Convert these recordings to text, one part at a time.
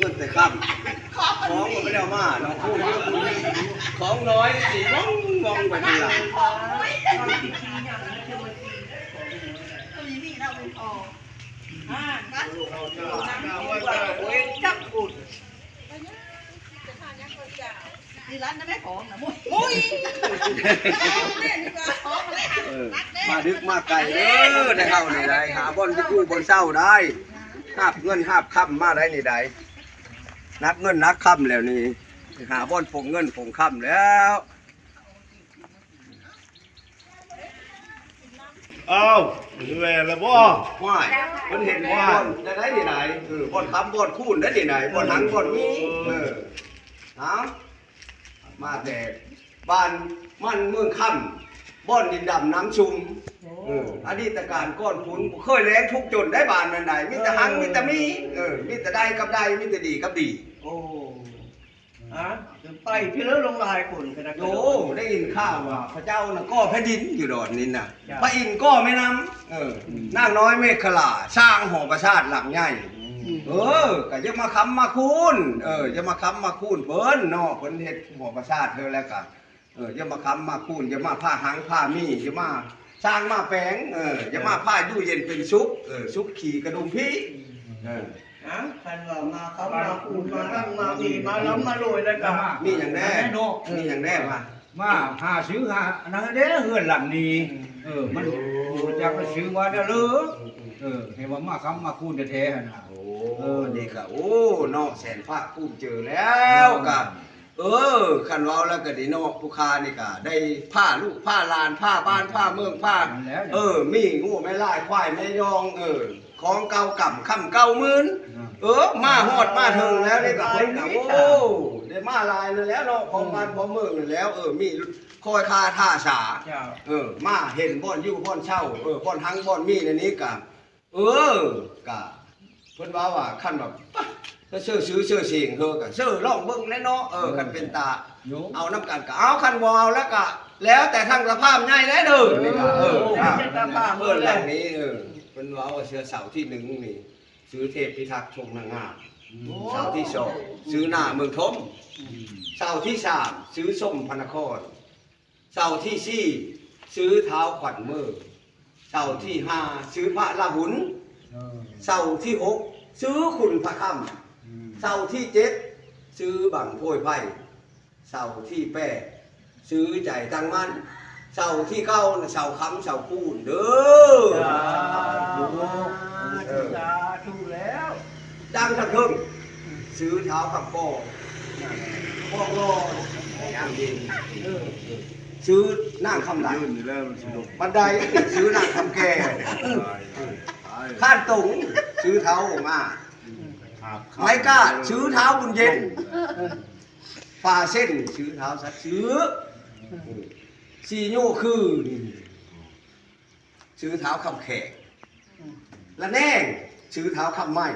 ເພິ່ນແຕ່ຄ່ຳ ຂອງກໍບໍ່ໄດ້ເອົາມາເນາະ ຂອງນ້ອຍຊິວ່ອງໆໄປເປັນຫຼັງ ນີ້ຮ້ານນະແມ່ຂອງນະ ມຸ້ຍ ເອີ ມາດຶກມາໄກເດີ ແຕ່ເຮົານີ້ໄດ້ ຫາບ່ອນຢູ່ບ່ອນເຊົາໄດ້ ຫາບເງິນຫາບຄຳມາໄດ້ນີ້ໄດ້ ໜັກເງິນໜັກຄຳແລ້ວນີ້ ຫາບ່ອນປົງເງິນປົງຄຳແລ້ວ. ອ້າວ ແມ່ນແລ້ວບໍ່? ຫ້ວຍ ເພິ່ນເຫັນບ່ອນໄດ້ນີ້ໄດ ເອີ ບ່ອນຄຳບ່ອນຄູນໄດ້ນີ້ໄດ ບ່ອນຫັງບ່ອນມີ ເອີ ເອົາ ມາແຕ່ບ້ານມັນເມືອງຄຳ ບ່ອນດິນດຳນ້ຳຊຸ່ມ ເອີ ອະດີດຕະການກ່ອນພຸ້ນ ບໍ່ເຄີຍແລ້ງທຸກຈົນໄດບ້ານນັ້ນໄດ ມີແຕ່ຫັງມີແຕ່ມີ ເອີ ມີແຕ່ໄດ້ກັບໄດ້ ມີແຕ່ດີກັບດີ ໂອ້ ຮະ ໄປພີ້ເລີ ລົງຫຼາຍຄົນຂະໜາດ ໂອ້ ໄດ້ຍິນຂ່າວວ່າພະເຈົ້ານະກໍ່ແຜ່ນດິນຢູ່ດອນນີ້ນະ ເຈົ້າ ພະອິນກໍ່ແມ່ນ້ຳ ເອີ ອືມ ນາງນ້ອຍເມຂະລາສ້າງຫໍປາສາດຫຼັງໃຫຍ່ ອືມ ເອີ ກະຢ່າມາຄ້ຳມາຄູນ ເອີ ຢ່າມາຄ້ຳມາຄູນເພິ່ນເນາະ ເພິ່ນເຮັດຫໍປາສາດເທື່ອແລ້ວກະ ເອີ ຢ່າມາຄ້ຳມາຄູນ ຢ່າມາພາຫັງພາມີ ຢ່າມາສ້າງມາແປງ ເອີ ຢ່າມາພາຢູ່ເຢັນເປັນສຸກ ເອີ ສຸກຂີ່ກະດຸມພີ ເອີ ເອົ້າ ຄັນວ່າມາຄ້ຳມາຄູນ ມາຮັ່ງມາມີ ມາລ່ຳມາລວຍແລ້ວກະ ມີຫຍັງແດ່ເນາະ ມີຫຍັງແດ່ວະ ມາຫາຊື້ຫາອັນນັ້ນເດ້ ເຮືອນຫຼັງນີ້ ເອີ ມັນບໍ່ຈັກວ່າຊື້ວ່າແນວເລີ ເອີ ໃຫ້ວ່າມາຄ້ຳມາຄູນແທ້ໆຫັ້ນນະ ໂອ້ ເອີ ນີ້ກະ ໂອ້ ເນາະ ແສນພາກພູມເຈີແລ້ວ ເອີ ກະ ເອີ ຄັນເວົ້າແລ້ວກໍດີເນາະ ຜູ້ຂ້ານີ້ກໍໄດ້ພາລູກພາຫຼານ ພາບ້ານພາເມືອງ ພາ ນັ້ນແຫຼະ ເອີ ມີງົວແມ່ລາຍ ຄວາຍແມ່ຍອງ ເອີ ຂອງເກົ່າກຳຄຳເກົ່າໝື່ນ ເອີ ມາຮອດມາເຖິງແລ້ວນີ້ກໍເພິ່ນກໍ ໂອ້ ໄດ້ມາຫຼາຍນັ້ນແຫຼະເນາະ ຂອງບ້ານຂອງເມືອງນັ້ນແຫຼະ ເອີ ມີຄອຍຄາທ່າສາ ເຈົ້າ ເອີ ມາເຫັນບ່ອນຢູ່ບ່ອນເຊົາ ເອີ ບ່ອນຮັ່ງບ່ອນມີໃນນີ້ກໍ ເອີ ກະເພິ່ນເວົ້າວ່າ ຄັນແບບ ປະ ເຊີຊື່ຊື່ເຊີສຽງເຮີກະເຊີລອງເບິ່ງແຫຼະເນາະ ເອີ ເອີ ຄັນເປັນຕາ ໂຍ ເອົານຳກັນກະເອົາ ຄັນບໍ່ເອົາແລ້ວກະແລ້ວແຕ່ທາງສະພາບໃຫຍ່ແຫຼະເດີ ໂອ້ ນີ້ກະ ເອີ ໂອ້ ເອີ ເພິ່ນຫຼັງນີ້ ເອີ ເພິ່ນເວົ້າວ່າເຊື່ອເສົາທີໜຶ່ງນີ້ ຊື່ເທບພິທັກ ຊົງນາງງາມ ໂອ້ ເສົາທີສອງ ຊື່ໜ້າເມືອງທົມ ເສົາທີສາມ ຊື່ສົມພະນະຄອນ ເສົາທີສີ່ ຊື່ທ້າວຂວັນເມີ ເສົາທີຫ້າ ຊື່ພະລາຫຸນ ເອີ ເສົາທີຫົກ ຊື່ຂຸນພະຄຳ ອືມ ເສົາທີເຈັດ ຊື່ບັງໂພຍໄພ ເສົາທີແປດ ຊື່ໃຈຕັ້ງໝັ້ນ ເສົາທີເກົ້າ ນະ ເສົາຄຳເສົາຄູນເດີ ສາທຸ ເອີ ສາທຸແລ້ວ ດັ່ງທັງເທິງ ຊື່ທ້າວຄຳປໍ ປອກຫຼໍ່ ເອີ ຊື່ນາງຄຳຫຼັກ ບັນໄດ ຊື່ນາງຄຳແກ້ວ ຂ້ານຕົງ ຊື່ທ້າວອົງອາດ ໄມ້ກາດ ຊື່ທ້າວບຸນເຢັນ ຝາເສັ້ນ ຊື່ທ້າວສັດຊື່ ສີ່ໂຍຄື ຊື່ທ້າວຄຳແຂກ ລະແນງ ຊື່ທ້າວຄຳໄມ້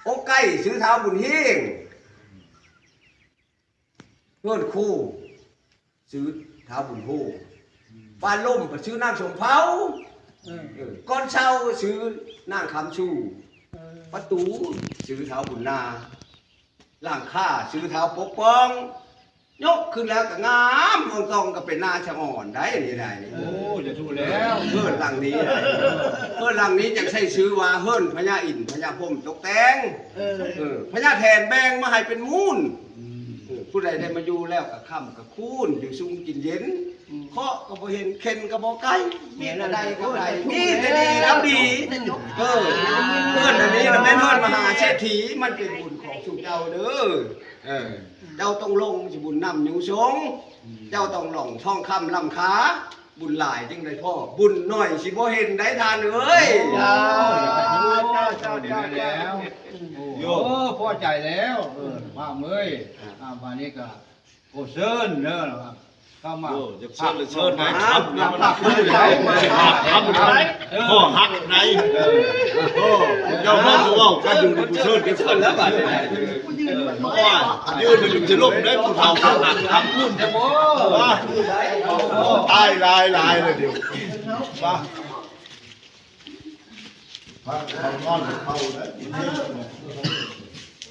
ອົກໄກ່ ຊື່ທ້າວບຸນຮຽງ ເຮືອນຄູ ຊື່ທ້າວບຸນໂຮມ ບ້ານລົມ ຊື່ນາງສົມເພົາ ເອີ ເອີ ກ່ອນເຊົາ ຊື່ນາງຄຳຊູ ເອີ ປະຕູ ຊື່ທ້າວບຸນນາ ຫຼັງຄາຊື່ທ້າວປົກປ້ອງ ຍົກຂຶ້ນແລ້ວກໍງາມ ເມືອງຕອງກໍເປັນນາສະຫງອນໄດ໋ ນີ້ໄດ໋ ໂອ້ ສາທຸແລ້ວ ເຮືອນຫຼັງນີ້ໄດ໋ ເຮືອນຫຼັງນີ້ຈັ່ງໃຊ້ຊື່ວ່າເຮືອນພະຍາອິນພະຍາພົມຕົກແຕ່ງ ເອີ ເອີ ພະຍາແຖນແບ່ງມາໃຫ້ເປັນມູນ ອືມ ເອີ ຜູ້ໃດໄດ້ມາຢູ່ແລ້ວກໍຄ້ຳກໍຄູນ ຢູ່ຊຸ່ມກິນເຢັນ ອືມ ເຄາະກໍບໍ່ເຫັນ ເຂັນກໍບໍ່ໄກ ມີແຕ່ໄດ້ກໍໄດ້ ມີແຕ່ດີກັບດີ ເອີ ເຮືອນອັນນີ້ນະແມ່ນເຮືອນມະຫາເສດຖີ ມັນເປັນບຸນຂອງຊຸມເຈົ້າເດີ ເອີ ເຈົ້າຕ້ອງລົງຊິບຸນນຳຍູສົງ ເຈົ້າຕ້ອງລ່ອງທອງຄຳລ້ຳຄ່າ ບຸນຫຼາຍຈຶ່ງໄດ້ພໍ້ ບຸນໜ້ອຍຊິບໍ່ເຫັນໄດ໋ທ່ານເອີຍ ໂອ້ ເຈົ້າ ເຈົ້າ ເຈົ້າ ເຈົ້າ ໂອ້ ພໍໃຈແລ້ວ ເອີ ພາເອີຍ ອ່າ ບາດນີ້ກໍ ໂອ້ ເຊີນເດີ ເຂົ້າມາ ໂອ້ ຢາກເຊີນເລີຍ ເຊີນໄດ້ ຄັບນຳ ຄັບນຳ ຄັບນຳ ເອີ ຂໍ້ຫັກໃນ ເອີ ໂອ້ ເຈົ້າເວົ້າກໍເວົ້າກັນຢູ່ ຜູ້ເຊີນກໍເຊີນແລ້ວບາດນີ້ ເອີ ວ່າຢືນຢູ່ຈະລົບໄດ້ ຜູ້ເຖົ້າຂ້າງຫຼັງ ຄັບຄຸນ ໂອ້ ຕາຍຫຼາຍໆ ເລີຍດຽວ ວ່າ ພາເຂົານອນເຂົາໄດ້ ເອີ ເອີ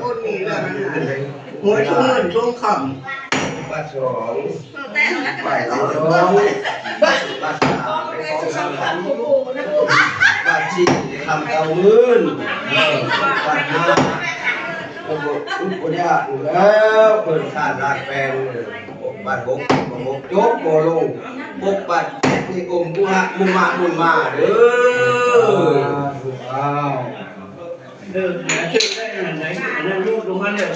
ຄົນນີ້ແຫຼະ ມັນຫາໄດ້ໝົດທຸກເງິນທຸກຄຳ. ບາດສອງ ແຕ່ງກັນໄປແລ້ວ ບາດສາມ ບາດສີ່ ຄຳເກົ້າໝື່ນ ເອີ ບາດຫ້າ ບໍ່ ບໍ່ ບໍ່ຍາກຢູ່ແລ້ວ ເພິ່ນຂາດລາດແປງ ບາດຫົກ ບໍ່ຫົກ ຈົບບໍ່ລົງ ບົກບາດເຈັດນີ້ອົມບຸຫະມຸມະມຸມາເດີ. ອ້າວ ເດີນ ເດີນໄດ້ອັນໃດ ອັນນັ້ນຫຼຸດລົງມາແລ້ວ.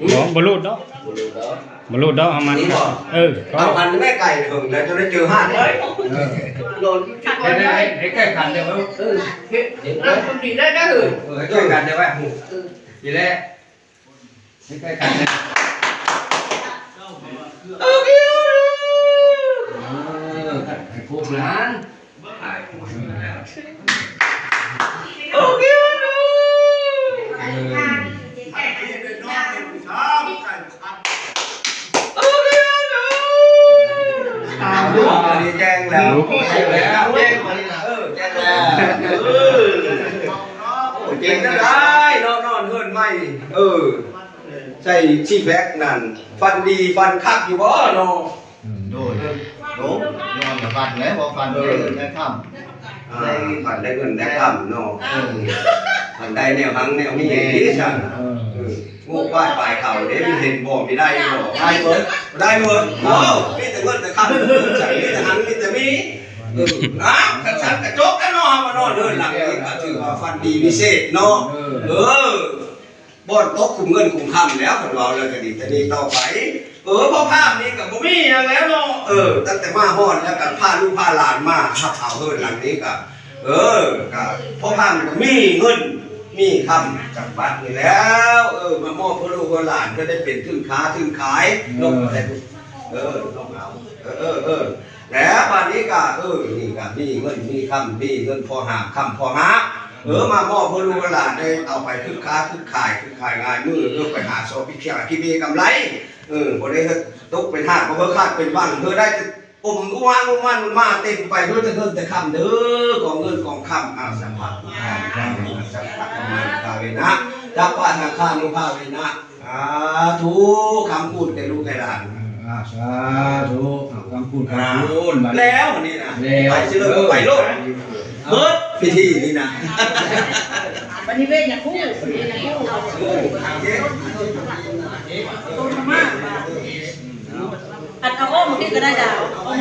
ບໍ່ ບໍ່ຫຼຸດດອກ ບໍ່ຫຼຸດດອກ ບໍ່ຫຼຸດດອກ ເອົາມັນ ນີ້ບໍ່? ເອີ ເອົາອັນແມ່ໄກ່ເຖິງແລ້ວຈະໄດ້ເຈີຫ້ານ ເອີ ໂດນ ໃຫ້ ໃຫ້ ໃຫ້ແກ້ຂັນໄດ້ບໍ່? ເອີ ເຮັດ ເຮັດ ເອີ ຄົນດີໄດ້ເດີ ເອີ ໃຫ້ແກ້ຂັນໄດ້ໄວ້ ເອີ ນີ້ແຫຼະ ໃຫ້ແກ້ຂັນໄດ້ ໂອເຄ ເອີ ໃຫ້ຄົບລະ ໂອເຄ ໂອເຄ ອັນນີ້ແຈ້ງແລ້ວ ແຈ້ງແລ້ວ ແຈ້ງແລ້ວ ເອີ ແຈ້ງແລ້ວ ເອີ ເປັນຈັ່ງໃດເນາະ ນອນເຮືອນໃໝ່ ເອີ ໃສ່ຊີແພັກນັ້ນ ຝັນດີຝັນຄັກຢູ່ບໍ່ເນາະ? ອືມ ໂດຍ ໂດຍ ນອນກະຝັນແຫຼະ ບໍ່ຝັນໄດ້ເງິນໄດ້ຄຳ ອ່າ ໄດ້ ຝັນໄດ້ເງິນໄດ້ຄຳເນາະ ເອີ ຝັນໄດ້ແນວຫັງແນວມີ ແມ່ນ ດີຊັ້ນ ເອີ ເອີ ງູກວາດປາຍເຂົາເດ້ ມີເຫັນບໍ່ ມີໄດ້ບໍ່? ໄດ້ເບິດ ໄດ້ເບິດ ໂອ້ ມີແຕ່ເງິນແຕ່ຄຳ ມີແຕ່ຫັງ ມີແຕ່ມີ ເອີ ນະ ຄັນຊັ້ນກະຈົບແລ້ວເນາະ ມານອນເຮືອນຫຼັງນີ້ກະຖືວ່າຝັນດີວິເສດເນາະ ເອີ ເອີ. ບ່ອນຕົກຂຸມເງິນຂຸມຄຳແລ້ວ ເພິ່ນເວົ້າແລ້ວກະດີ ແຕ່ນີ້ຕໍ່ໄປ ເອີ ພໍ່ພາມນີ້ກະບໍ່ມີຫຍັງແລ້ວເນາະ ເອີ ຕັ້ງແຕ່ມາຮອດແລ້ວກະພາລູກພາຫຼານມາຮັບເອົາເຮືອນຫຼັງນີ້ກະ ເອີ ກະພໍ່ພາມນີ້ກະມີເງິນມີຄຳຈຳກັດນີ້ແລ້ວ ເອີ ມາມອບເພື່ອລູກເພື່ອຫຼານ ເພື່ອໄດ້ເປັນທຶນຄ້າທຶນຂາຍ ເອີ ເອີ ເອີ ເອີ ແລ້ວບາດນີ້ກະ ເອີ ນີ້ກະມີເງິນມີຄຳ ມີເງິນພໍຫາມຄຳພໍຫາ ເອີ ມາມອບໃຫ້ລູກໃຫ້ຫຼານໄດ້ເອົາໄປຄືຄ້າຄືຂາຍ ຄືຂາຍງ່າຍມື ເອີ ໄປຫາຊອກພິກຂະກິເບກຳໄລ ເອີ ບໍ່ໄດ້ຕົກເປັນທາດ ບໍ່ເພິກຂາດເປັນຫວັງ ເອີ ໄດ້ແຕ່ອົມອຸມາອຸມານມາເຕັມໄປ ເອີ ແຕ່ເງິນແຕ່ຄຳເດີ ກອງເງິນກອງຄຳ ອາ ສັບພະ ສັບພະ ສັບພະ ກາເວນະ ສັບພະ ສັງຄານຸພາເວນະ ສາທຸ ຄຳຄູນແກ່ລູກແກ່ຫຼານ ອາ ສາທຸ ຄຳຄູນ ຄຳຄູນ ບາດນີ້ ແລ້ວອັນນີ້ນະ ແລ້ວ ໄປຊິເລີຍ ໄປໂລດ ເອີ ເບິດພິທີນີ້ນະ ບາດນີ້ເວນຍາຄູ ເວນຍາຄູ ໂຕທຳມະ ອັດເອົາອ້ອມມາກິນກະໄດ້ດາວ ເອົາອ້ອມ